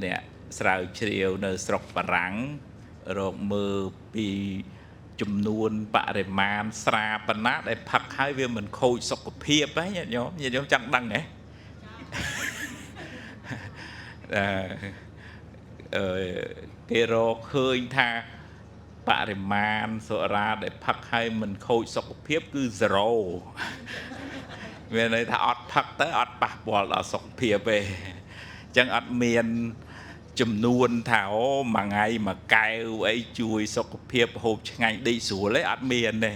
អ្នកស្រាវជ្រាវនៅស្រុកបារាំងរកមើលពីចំនួនបរិមាណស្រាប៉ុណ្ណាដែលផឹកហើយវាមិនខូចសុខភាពហ៎ញាតិញោមញាតិញោមចង់ដឹងហ៎អឺអឺគេរកឃើញថាបរិមាណសុរាដែលផឹកហើយមិនខូចសុខភាពគឺ0មានន័យថាអត់ផឹកទៅអត់ប៉ះពាល់ដល់សុខភាពទេអញ្ចឹងអត់មានចំនួនថាអូមួយថ្ងៃមួយកែវអីជួយសុខភាពហូបឆ្ងាញ់ដេកស្រួលទេអត់មានទេ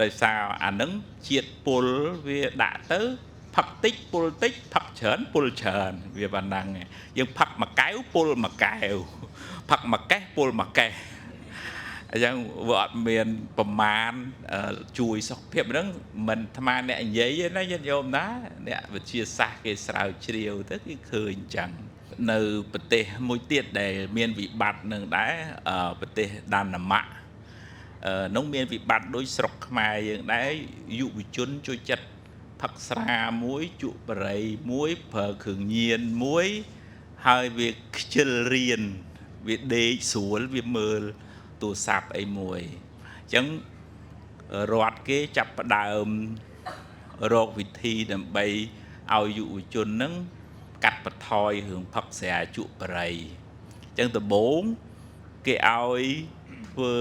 ដោយសារអានឹងជាតិពុលវាដាក់ទៅផឹកតិចពុលតិចផឹកច្រើនពុលច្រើនវាប៉ុណ្ណឹងយើងផឹកមួយកែវពុលមួយកែវផឹកមួយកេះពុលមួយកេះអញ្ចឹងវាអត់មានប្រមាណជួយសុខភាពហ្នឹងមិនអាត្មាអ្នកនិយាយទេណាញាតិញោមណាអ្នកវិទ្យាសាស្ត្រគេស្រាវជ្រាវទៅគេឃើញអញ្ចឹងនៅប្រទេសមួយទៀតដែលមានវិបត្តិនឹងដែរប្រទេសដាណាម៉ាក់នោះមានវិបត្តិដូចស្រុកខ្មែរយើងដែរយុវជនជួយចិត្តផឹកស្រាមួយជក់បរិយមួយប្រើគ្រឿងញៀនមួយហើយវាខ្ជិលរៀនវាដេកស្រួលវាមើលទូរស័ព្ទអីមួយអញ្ចឹងរដ្ឋគេចាប់ផ្ដើមរកវិធីដើម្បីឲ្យយុវជននឹងកាត់បន្ថយរឿងផឹកស្រាជក់បរិយអញ្ចឹងដំបូងគេឲ្យធ្វើ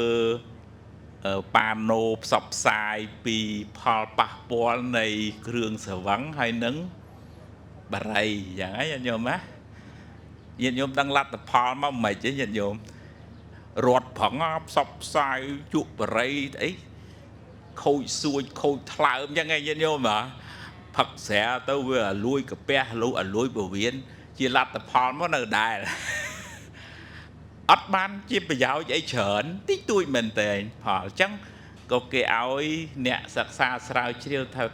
ប៉ាណូផ្សព្វផ្សាយពីផលប៉ះពាល់នៃគ្រឿងស្រវឹងហើយនឹងបរិយយ៉ាងហ្នឹងញាតិញោមណាញាតិញោមដឹងលទ្ធផលមកមិនទេញាតិញោមរត់ប្រងផ្សព្វផ្សាយជក់បរិយអីខូចសួចខូចថ្លើមអញ្ចឹងឯងញាតិញោមហ៎ផឹកស្រាទៅវាអាលួយកាពះលុអាលួយពវៀនជាលទ្ធផលមកនៅដែរអត់បានជាប្រយោជន៍អីច្រើនតិចតួចមែនតើផលអញ្ចឹងក៏គេឲ្យអ្នកសិក្សាស្រាវជ្រាវថា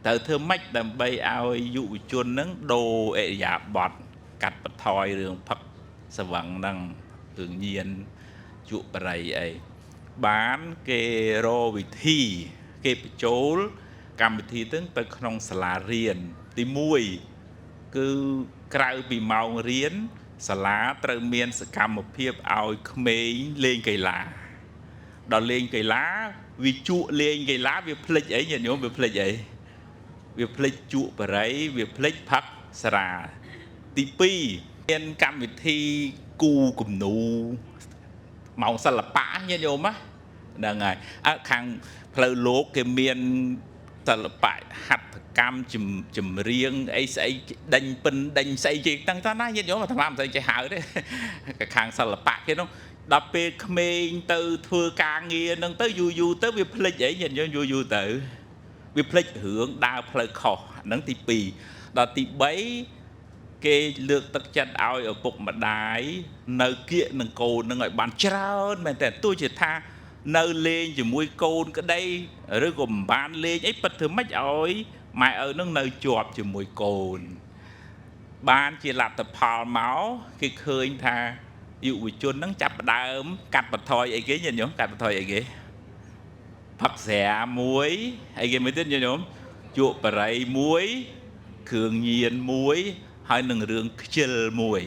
ត្រូវធ្វើម៉េចដើម្បីឲ្យយុវជននឹងដូរអរិយាប័ត្រកាត់បន្ថយរឿងផឹកស្វឹងហ្នឹងរឿងញៀនជក់បរិយអីបានគេរកវិធីគេបញ្ចូលកម្មវិធីទាំងទៅក្នុងសាលារៀនទី1គឺក្រៅពីម៉ោងរៀនសាលាត្រូវមានសកម្មភាពឲ្យក្មេងលេងកីឡាដល់លេងកីឡាវាជក់លេងកីឡាវាភ្លេចអីញាតិញោមវាភ្លេចអីវាភ្លេចជក់បរិយវាភ្លេចផឹកស្រាទី2មានកម្មវិធីគូគំនូម៉ោងសិល្បៈញាតិញោមណាហ្នឹងហើយអើខាងផ្លូវលោកគេមានសិល្បៈហត្ថកម្មចម្រៀងអីស្អីដេញពិនដេញស្អីជាតាំងតាណាញាតិញោមអាត្មាមិនស្អីចេះហៅទេខាងសិល្បៈគេនោះដល់ពេលក្មេងទៅធ្វើការងារនឹងទៅយូរយូរទៅវាភ្លេចអីញាតិញោមយូរយូរទៅវាភ្លេចរឿងដើរផ្លូវខុសហ្នឹងទី2ដល់ទី3គេលើកទឹកចិត្តឲ្យឪពុកម្ដាយនៅគៀកនឹងកូននឹងឲ្យបានច្រើនមែនតើទោះជាថានៅលេងជាមួយកូនក្តីឬក៏មិនបានលេងអីប៉ិតធ្វើម៉េចឲ្យម៉ែឪនឹងនៅជាប់ជាមួយកូនបានជាលទ្ធផលមកគេឃើញថាយុវជននឹងចាប់ផ្ដើមកាត់បន្ថយអីគេញាតិញោមកាត់បន្ថយអីគេផឹកស្រាមួយអីគេមួយទៀតញាតិញោមជក់បរិយមួយគ្រឿងញៀនមួយហើយនឹងរឿងខ្ជិលមួយ